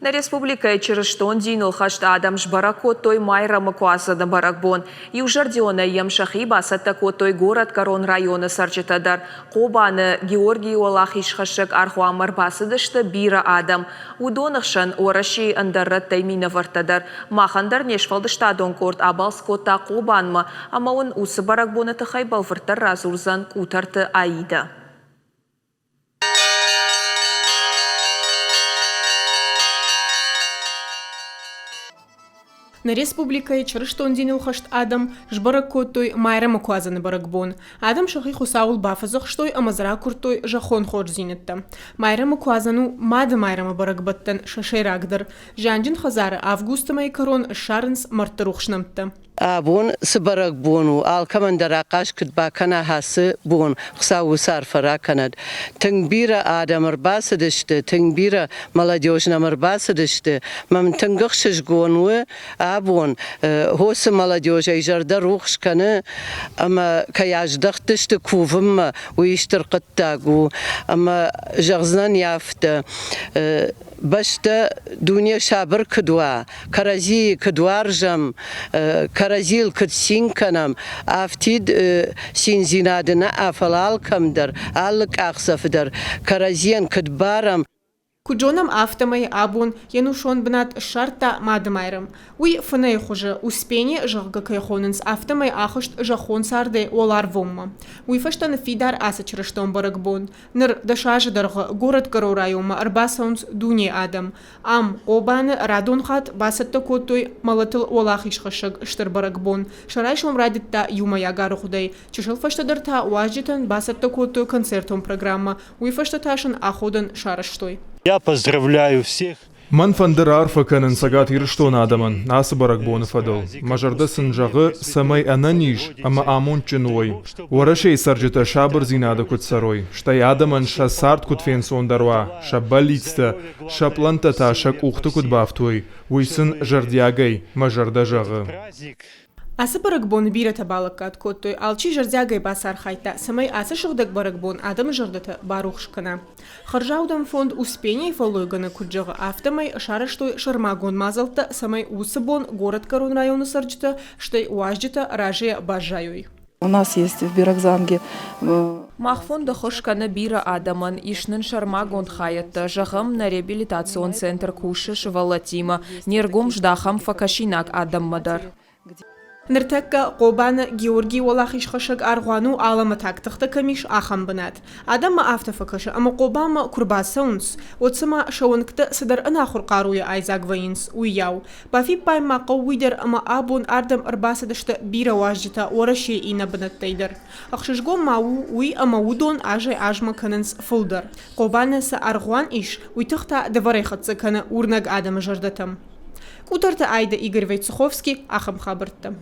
Нӕ республикӕйы чырыстон диныл хӕст адӕм сбӕрӕг кодтой Майрӕмы Куадзӕны бӕрӕгбон. Иузӕрдионӕй йӕм сӕхи бацӕттӕ кодтой горӕтгӕрон районы цӕрджытӕ дӕр. Хъобаны Георгийы уӕлахизхӕссӕг аргъуанмӕ ӕрбацыдысты бирӕ адӕм. Уыдоны хсӕн Уӕрӕсейы ӕндӕр рӕттӕй минӕвӕрттӕ дӕр. Махӕн дӕр не сфӕлдыстадон къорд абалц кодта Хъобанмӕ ӕмӕ уын уыцы бӕрӕгбоны тыххӕй бӕлвырддӕр радзурдзӕн Къутӕрты Аидӕ. Нӕ республикӕйы чырыстон диныл хӕст адӕм сбӕрӕг кодтой Майрӕмы куадзӕны бӕрӕгбон. Адӕм сӕхи Хуыцауыл бафӕдзӕхстой ӕмӕ дзы ракуырдтой зӕххон хорздзинӕдтӕ. Майрӕмы куадзӕн у Мады Майрӕмы бӕрӕгбӕттӕн сӕ сӕйрагдӕр. Зианджын хӕдзары августы мӕйы кӕрон ссарынц мӕрдты рухс нӕмттӕ. Абон цы бӕрӕгбон у, алкӕмӕн дӕр ахъаз куыд бакӕна ацы бон, Хуыцау уыцы арфӕ ракӕнӕд. Тынг бирӕ адӕм ӕрбацыдысты, тынг бирӕ молодежь нӕм ӕрбацыдысты. Мӕн тынг ӕхсызгон у абон, хосы молодежӕй зӕрдӕ рухс кӕны ӕмӕ кӕй аздӕхтысты кувынмӕ, уый стыр хъуыддаг у. Ӕмӕ зӕгъдзынӕн афтӕ, бӕстӕ дуне сабыр куыд уа, кӕрӕдзийы куыд уарзӕм, кӕрӕдзийыл куыд цин кӕнӕм, афтид циндзинады нӕ, фӕлӕ алкӕмдӕр, алы къахдзӕфы дӕр кӕрӕдзийӕн куыд барӕм. Куыд зонӕм, афтӕмӕй абон йе нусон бынат ссардта Мадымайрӕм. Уый фынӕйы хуызы Успение, зӕгъгӕ, кӕй хонынц, афтӕмӕй ахызт зӕххон цардӕй уӕларвонмӕ. Уый фӕстӕ ныффидар ацы чырыстон бӕрӕгбон. Ныр 10 азы дӕргъы горӕтгӕрон районмӕ ӕрбацӕуынц дунейы адӕм. Ам, Хъобаны, радон хатт бацӕттӕ кодтой мӕлӕтыл уӕлахизхӕссӕг стыр бӕрӕгбон. Сӕ райсом райдыдта иумӕйаг аргъуыдӕй. Чысыл фӕстӕдӕр та уазджытӕн бацӕттӕ кодтой концертон программӕ, уый фӕстӕ та сын аходӕн сарӕзтой. Я поздравляю всех. Мӕн фӕнды раарфӕ кӕнын Цӕгат Ирыстоны адӕмӕн ацы бӕрӕгбоны фӕдыл. Мӕ зӕрдӕ сын зӕгъы, цӕмӕй ӕнӕниз ӕмӕ амондджын уой, Уӕрӕсейы цӕрджытӕ сабырдзинады куыд цӕрой, стӕй адӕмӕн сӕ цард куыд фенцондӕр уа, сӕ бӕллицтӕ, сӕ пълӕнттӕ та сӕ къухты куыд бафтой, уый сын зӕрдиагӕй мӕ зӕрдӕ зӕгъы. Ацы бӕрӕгбоны бирӕтӕ балӕггад кодтой, алчи зӕрдиагӕй бацархайдта, цӕмӕй ацы сыгъдӕг бӕрӕгбон адӕмы зӕрдӕтӕ барухс кӕна. Хӕрзаудӕн фонд Успение-йы фӕллойгӕнӕг куыд зӕгъы, афтӕмӕй сарӕзтой сӕрмагонд мадзӕлттӕ, цӕмӕй уыцы бон горӕтгӕрон районы цӕрджытӕ, стӕй уазджытӕ разыйӕ баззайой. У нас есть в Биракзанге Мах фонд ӕххуыс кӕны бирӕ адӕмӕн, ис нын сӕрмагонд хайӕдтӕ, зӕгъӕм, нӕ реабилитацион центр кусы сывӕллӕттимӕ, не ргом здахӕм фӕкӕсинаг адӕммӕ дӕр. Ныртӕккӕ Хъобаны Георгий уӕлахизхӕссӕг аргъуан у алӕмӕтаг тыхтӕ кӕм ис, ахӕм бынат. Адӕммӕ афтӕ фӕкӕсы, ӕмӕ Хъобанмӕ куы рбацӕуынц, уӕд цыма сӕ уӕнгтӕ цыдӕр ӕнахуыр хъаруйӕ айдзаг вӕййынц, уыйау. Бафиппайын ма хъӕуы уый дӕр, ӕмӕ абон ардӕм ӕрбацыдысты бирӕ уазджытӕ Уӕрӕсейы иннӕ бынӕттӕй дӕр. Ӕхсызгон ма у уый, ӕмӕ уыдон азӕй-азмӕ кӕнынц фылдӕр. Хъобаны цы аргъуан ис, уый тых та дывӕрӕй хӕццӕ кӕны уырнӕг адӕмы зӕрдӕтӕм. Къутӕрты Айда Игорь Войцеховский ахӕм хабӕрттӕ.